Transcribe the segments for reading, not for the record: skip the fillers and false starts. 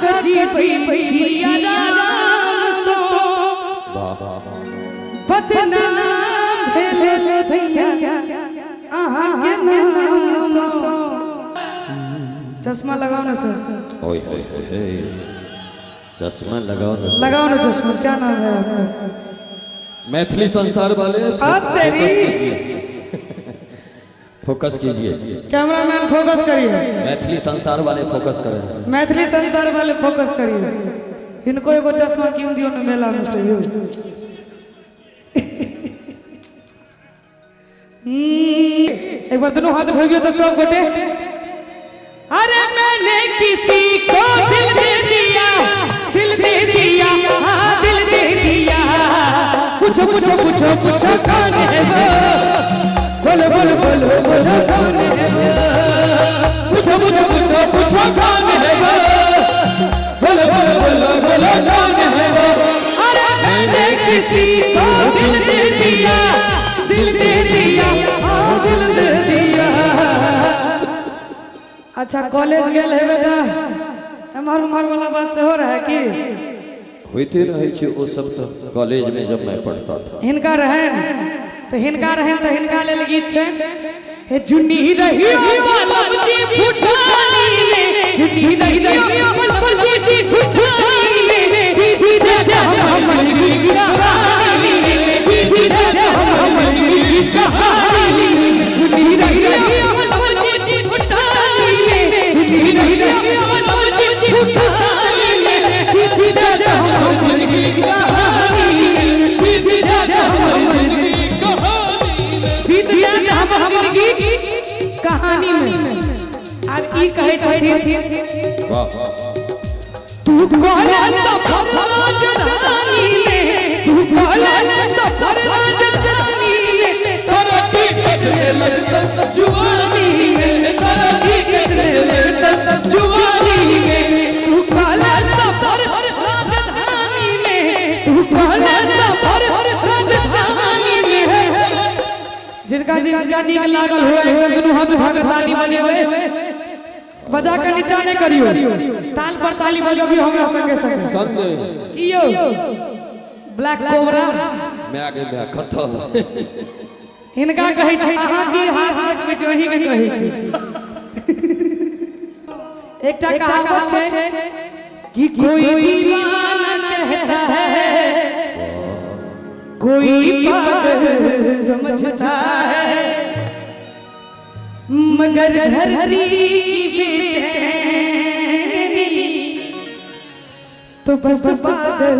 कऽ जीबै छी आरामसँ। वाह वाह। बदनाम भेल सैया अहाँके नामसँ। चश्मा लगाओ ना सर। ओए होए होए होए, चश्मा लगाओ ना सर। लगाओ ना चश्मा। क्या नाम है आपका? मैथिली संसार वाले, अब तेरी। फोकस कीजिए। कैमरामैन, फोकस करिए। मैथिली संसार वाले, फोकस करें। मैथिली संसार वाले, फोकस करिए। हिनको एगो चश्मा कीन दियो ने मेला में से यौ। एक बार दोनों हाथ उठबियो तो सब गोटे। अरे मैंने किसी को दिल दे दिया, दिल दे दिया, हाँ दिल दे दिया। पूछो, पूछो, पूछो, पूछो कौन है वो? बोलो, बोलो, बोलो, बोलो कौन है वो? पूछो, पूछो, पूछो, पूछो कौन है वो? बोलो, बोलो, बोलो, बोलो कौन है वो? अरे मैंने किसी को दिल दे दिया, दिल दे दिया, हाँ दिल दे दिया। अच्छा, कॉलेज गेल हेबे तऽ एम्हर उम्हर वाला बात सेहो रहै की? होते रहै छै ओ सब तऽ कॉलेज में जब मैं पढ़ता था। हिनका रहन तऽ हिनका रहन तऽ हिनका लेल गीत छै। हे जुनी रही बालम जी फुटानी में, जुनी रही बालम जी फुटानी में, दीदी जे हम कहानी में, दीदी जे हम कहानी में, जुनी रही बालम जी फुटानी में, जुनी रही बालम जी फुटानी में, दीदी जे हम कहानी में, दीदी जे हम हम जिंदगी कहानी में। आब ई कहै छथिन। वाह। तू कहला सफर राजधानी में, तू कहला सफर राजधानी में, तरक्की करने लगता जुआनी में, तरक्की करने लगता जुआनी में। तू कहला सफर राजधानी में, तू कहला सफर राजधानी में। जिनका जिनका नीक लागल होए, दुनू हाथ उठा के ताली बजेबै। बजा के नीचा नहि करियो, ताल पर ताली बजबियो हमरा संगे संगे। संगे। की यौ ब्लैक कोबरा? मैं आगे मैं खत्म। हिनका कहै छै, अहाँ की हाथ देखबै छी, अहीं के कहै छी। एकटा कहावत छै कि कोई दीवाना कहता है, कोई पागल समझता है, मगर धरती की बेचैनी तो बस बादल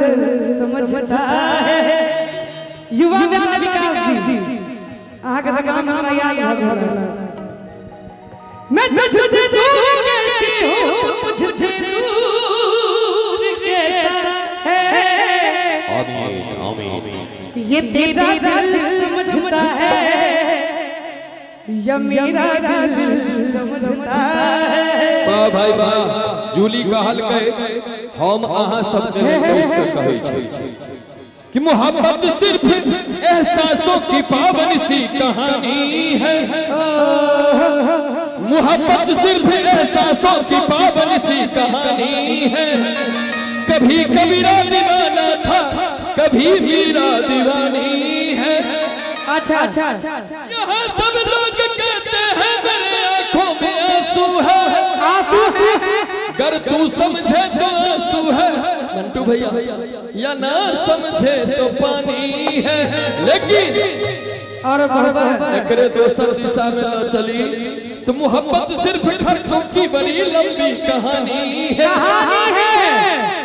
समझता है। युवा मित्र विकास जी, अहाँके तऽ नाम हमरा याद भऽ गेल। मैं तुझसे दूर कैसे हूँ, तुझसे दूर कैसा है? आमीन, आमीन। ये तेरा दिल समझता है या मेरा दिल समझता है? वाह भाई वाह। जूली कहलकै, हम अहाँ सबके दोस्त कहै छी कि मोहब्बत सिर्फ एहसासों की पावन सी कहानी है, मोहब्बत सिर्फ एहसासों की पावन सी कहानी है। कभी कबीरा दीवाना था, कभी मीरा दीवानी है। अच्छा अच्छा यहाँ सब लोग कहते हैं मेरे आंखों में आंसू है। आंसू। अगर तू समझे तो आंसू है मंटू भैया, या ना समझे तो पानी है, लेकिन और बहुत। एकरे दोसर दिशा में न चली तो मोहब्बत सिर्फ खर्चों की बड़ी लंबी कहानी है। कहानी है।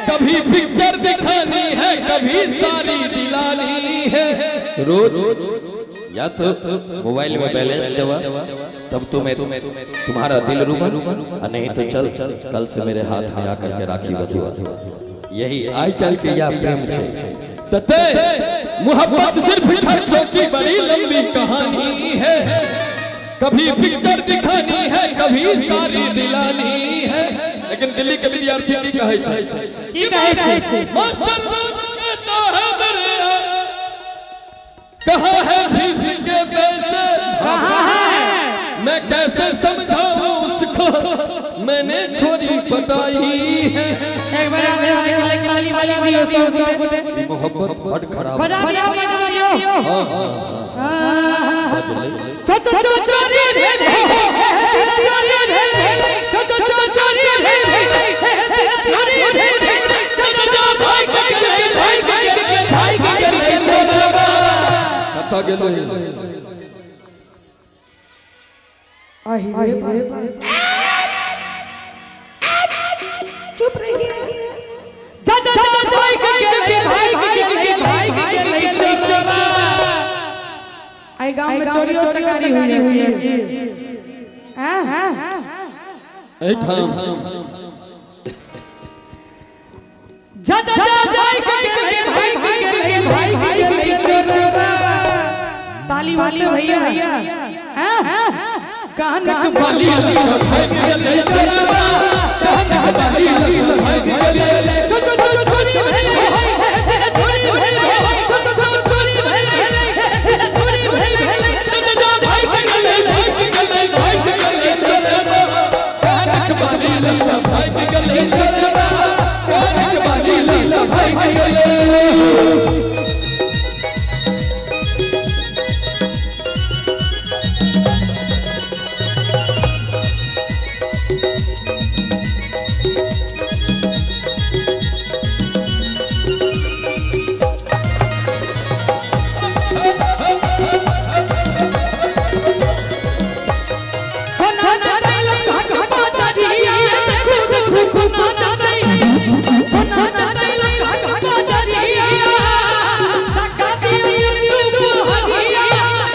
कभी पिक्चर दिखानी है, कभी सारी दिलानी है। रोज या तो मोबाइल में बैलेंस देवा, तब तो मैं तुम्हारा दिल रुबा, और नहीं तो चल, कल से मेरे हाथ में आकर के राखी बंधवा। यही आइ काल्हि के या प्रेम छै। तते मोहब्बत सिर्फ खर्चों की बड़ी लंबी कहानी है। कभी पिक्चर दिखानी है, कभी सारी दिलानी है। लेकिन दिल्ली के विद्यार्थी की कहै छै? की कहै छै? मास्टर रोज कहता है मेरे, कहाँ है फीस के पैसे? कहाँ है? मैं कैसे समझाऊं उसको, मैं मैंने छोरी पटाई है। एक बार आप ताली बजा दियो सब गोटे। मोहब्बत बड़ खराब। बजा दियो, बजा दियो। हाँ हाँ हाँ, बजले। चो चो चो चोरी रे रे, चोरी रे रे, चो चो चो चोरी रे रे, चोरी रे रे, चो चो चो भाई के भाई के भाई के चोरबा। कतऽ गेलै? आही रे, चुप रहिए। जा जा जा भाई के भाई के भाई के चोरबा। आई गांव में चोरियो चकारी हुई है। हां हां। एहिठाम जा जा जा भाई के भाई के भाई के चोरबा। ताली वाले भैया, हां कान बाली भाग गेलै चोरबा, कानक बाली भाग गेलै। चो चो चो चोरी भेलै, चोरी भेलै, चो चो चो चोरी भेलै, चोरी भेलै, चो चो चो भाग गेलै, भाग गेलै, भाग गेलै चोरबा, कानक बाली भाग गेलै चोरबा, कानक बाली भाग गेलै। ना ना ना घट घट दरिया, देखू देखू ना ना ना ना घट घट दरिया, सका दिया तू हरिया,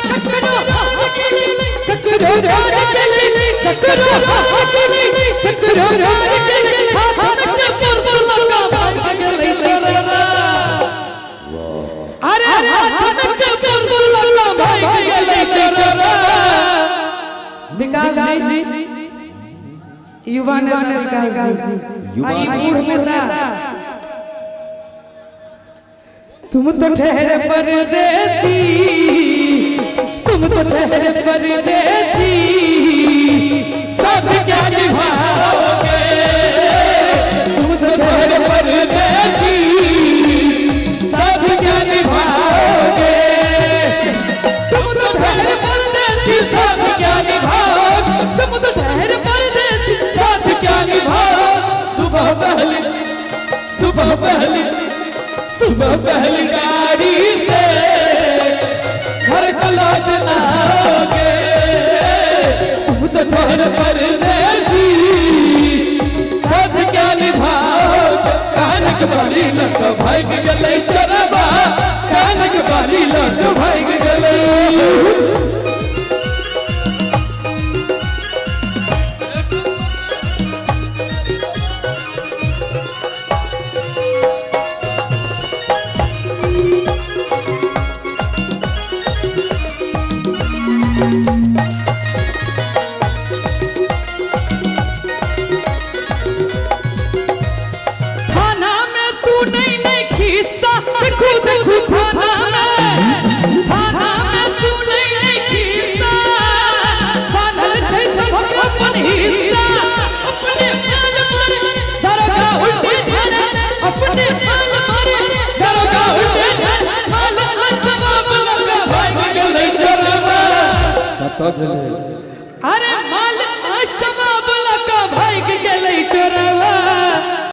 ककरो राह चली, ककरो राह चली, ककरो राह चली, ककरो राह चली, हाथ में परसों लगा भाग गेलै चोरबा। अरे हाथ में परसों लगा भाग गेलै चोरबा। विकास जी, युवा नेता विकास जी, युवा आई बूढ़ नेता, तुम तो ठहरे परदेसी, तुम तो ठहरे परदेसी, सब क्या निभाओगे? तुम तो ठहरे परदेसी, सब क्या निभाओगे? तुम तो ठहरे परदेसी, सब क्या निभाओगे? तुम तो ठहरे परदेसी, साथ क्या निभाओ? सुबह पहली, सुबह पहली, सुबह पहली गाड़ी से घर को लौट आओगे। तुम तो ठहरे परदेसी, साथ क्या निभाओगे? कानक बाली लग भाग गेलै चोरबा, कानक बाली लग भाग गेलै। थाना में सुनै नहीं खिस्सा, देखू देखू थाना में, थाना में सुनै नहीं खिस्सा, बान्हल छै सभक अपन हिस्सा, अपने माल पर दरोगा उठे झरे, अपने माल पर दरोगा उठे झरे, माल शबाब लगा भाग गेलै चोरबा। कतऽ गेलै? अरे माल शबाब लगा भाग गेलै।